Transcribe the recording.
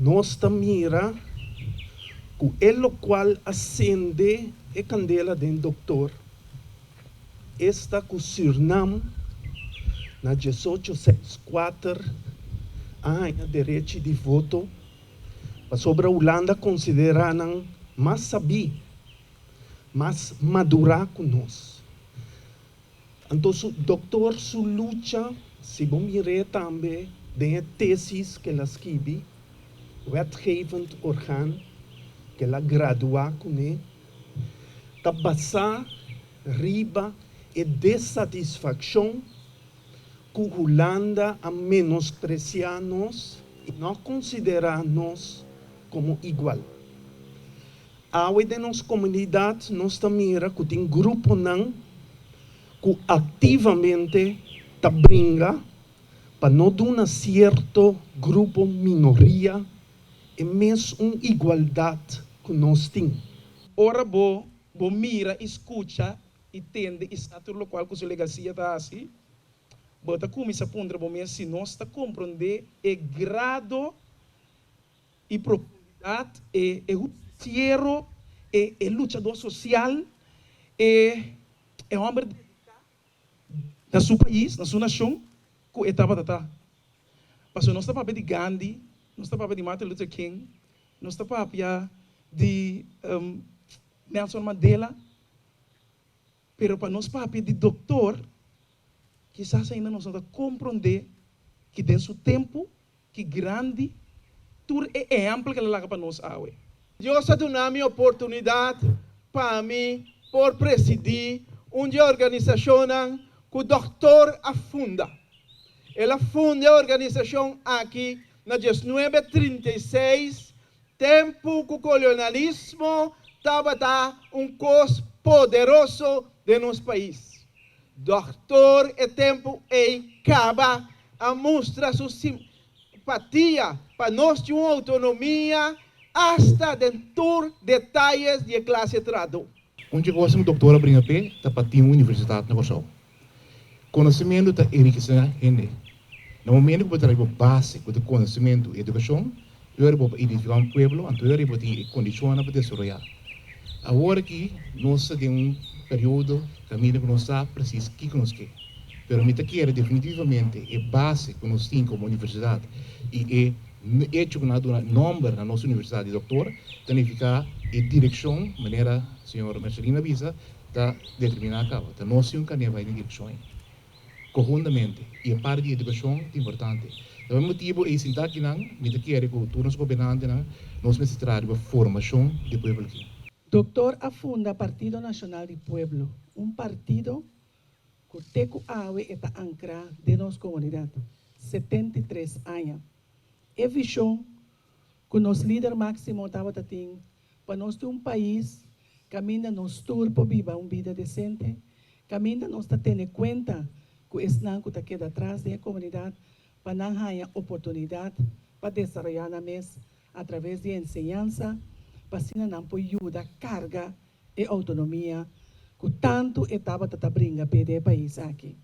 Nos ta mira ku e lokual a sende e kandela den Dòktor, esta ku Sürnam na 1864 a haña derechi di voto pasobra Hulanda a konsiderá nan mas sabí, mas madurá ku nos. Anto su Dòktor su lucha, si bo mir'é tambe den e tesis ku el a skibi, Wetgevend Orgaan, ku el a graduá kuné, ta basá riba e desatisfakshon ku Hulanda a menospresiá nos i no a konsiderá nos komo igual. Awe den nos komunidat nos ta mira ku tin gruponan ku aktivamente ta bringa pa no duna sierto grupo minoria e mes un igualdat ku nos tin. Ora bo bo mira i skucha i tende i sa tur lokual ku su legasia ta hasi, bo ta kuminsá puntra bo mes si nos ta komprondé e grado E profundidat, e e hustiero, e e luchador sosial, e e hòmber dediká na su pais, na su nashon, ku e tabata ta. Pasobra nos ta papia di Gandhi, nos ta papia di Martin Luther King, nos ta papia di Nelson Mandela, pero pa nos papia di doktor, kisas ainda nos no ta komprondé ki den su tempu Ki grandi tur e ehèmpel ku el a laga pa nos awe! Dios a duna mi oportunidat pa mi por presidí un di e organisashonnan ku Dòktor a funda. El a funda e organisashon aki na diesnuebe 36, tempu ku kolonialismo tabata un kos poderoso den nos pais. Dòktor e tempu ei kaba a mustra su simpatia pa nos tin un outonomia asta den tur detayes di e klase trahadó. Un dje kos ku doktor a bringa p'e ta pa tin un universitat na Kòrsou. Konosementu ta enrikesé hende. Na momentu ku bo ta riba base ku ta konosementu i edukashon, e ora bo por identifiká un pueblo, anto e ora bo tin e kondishonnan pa desaroyá. Awor aki nos ta den un periodo kaminda ku nos sa presis kiko nos ke. Pero mi ta kere definitivamente e base ku nos tin komo universidat i e echo ku nan a duna nòmber na nos universidat di doktor ta nifiká e direkshon manera señor Mercelina a bisa ta determiná kaba. Ta nos tin un kane bai den direkshon ei. Konhuntamente i e parti di edukashon ta importante. Ta pa e motibu ei sinta akinan mi ta kere ku tur nos gobernantenan nos mester traha riba formashon di e pueblo aki. Doktor a funda Partido Nashonal di Pueblo, un partido ku te ku awe e ta ankrá den nos komunidat, 73 aña. E vishon ku nos lider máksimo tabata tin pa nos tin un pais kaminda nos tur por biba un bida desente, kaminda nos ta tene kuenta ku esnan ku ta keda atras den e komunidat pa nan haña oportunidat pa desaroyá nan mes atraves di enseñansa pa asina nan por yuda karga e outonomia ku tantu e tabata ta bringa p'e den e pais aki.